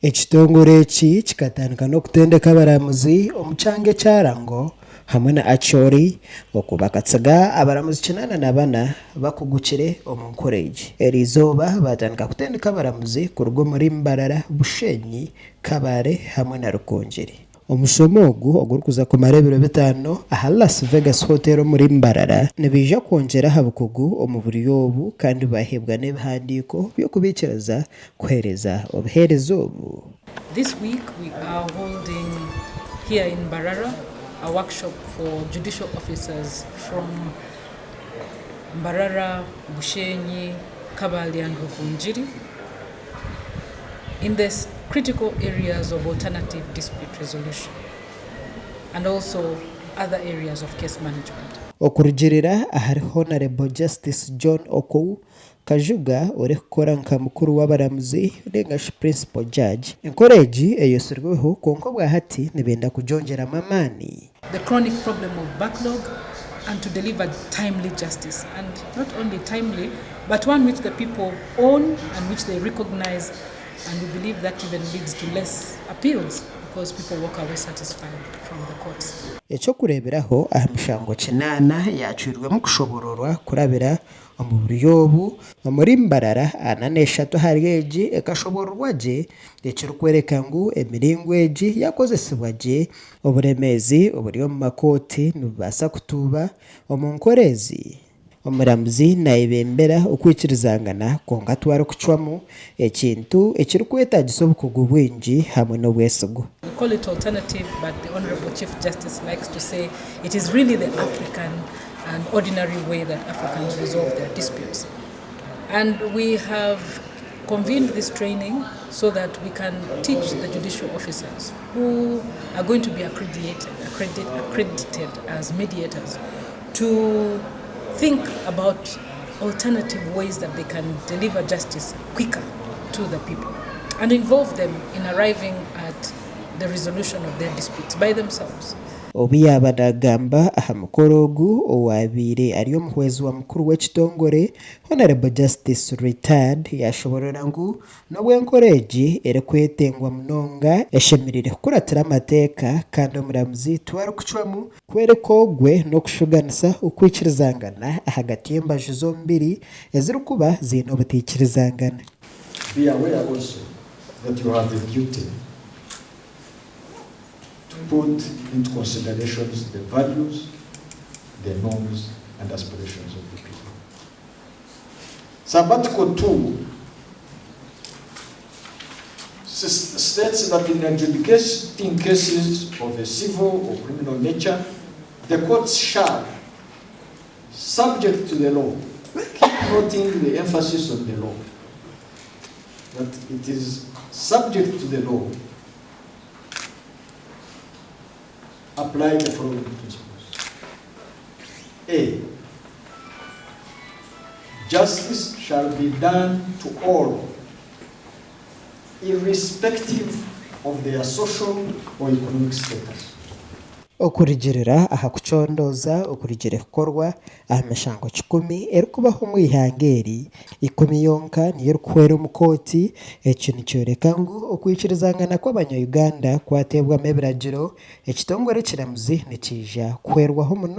Ekitongore eki kikatandika n'okutendeka abaramuzi omu kyanga ekya Lango hamwe na Acholi oku bakatsiga abaramuzi 84 bakugukire omu nkora egi. Eriizooba baatandika kutendeka abaramuzi kuruga omuri Mbarara, Bushenyi, Kabale hamwe na Rukungiri. Omushomo ogu ogurikuza kumara ebiro bitaano aha Las Vegas Hotel omuri Mbarara nibaija kwongyera aha bukugu omu buryo obu kandi baheebwa n'ebihandiiko by'okubaikiriza kuheereza obuheereza obu. This week we are holding here in Mbarara a workshop for judicial officers from Mbarara, Bushenyi, Kabale and Rukungiri in the critical areas of alternative dispute resolution and also other areas of case management. Okurugiirira ahari Honarebo Justice John Okou Kajuga orikukora nka mukuru w'abaramuzi ninga shi Principal Judge, enkora egi eyetsirweho kwonka obwahati nibenda kugyongyeramu amaani. The chronic problem of backlog and to deliver timely justice and not only timely but one which the people own and which they recognise and we believe that even leads to less appeals because people walk away satisfied from the courts. Eky'okureeberaho, aha mishango kinaana eyaacwirwemu kushoboororwa kurabira Omu buryo obu, omuri Mbarara 43 ahari egi ekashoboororwa gye, ekirikworeka ngu emiringo egi yaakozesibwa gye, oburemeezi oburi omu makooti nibubaasa kutuuba omu nkora ezi. Omuramuzi naayebembera okwikirizangana kwonka twarikucwamu ekintu ekirikwetaagisa obukugu bwingi hamwe n'obwesigwa. We call it alternative but the Honourable Chief Justice likes to say it is really the African and ordinary way that Africans resolve their disputes. And we have convened this training so that we can teach the judicial officers who are going to be accredited, accredit, accredited as mediators to think about alternative ways that they can deliver justice quicker to the people and involve them in arriving at the resolution of their disputes by themselves. Obu yaaba naagamba aha mukoro ogu, owaabaire ari omuhwezi wa mukuru w'ekitongore, Honourable Justice Retired, yaashoborora ngu n'obu enkora egi erikwetengwa munonga, eshemereire kukuratira amateeka kandi omuramuzi tiwe arikucwamu kworeka ogwe n'okushuganisa okwikirizangana ahagati y'embaju zombiri ezirikuba ziine obutaikirizangana. Be aware also that you have a duty to put into considerations the values, the norms and aspirations of the people. Sub-article 2 states that in adjudicating cases of a civil or criminal nature, the courts shall, subject to the law, keep noting the emphasis on the law, that it is subject to the law, apply the following principles. A. Justice shall be done to all, irrespective of their social or economic status. Okurugiirira aha kucondooza okurugire kukorwa aha mishango kikumi erikubaho omu ihanga eri, ikumi yonka niyo erikuhwera omu kooti. Eki nikyoreka ngu okwikirizangana kw'abanya Uganda kwateebwamu ebiragiro, ekitongore ekiramuzi nikiija kuhwerwaho munonga.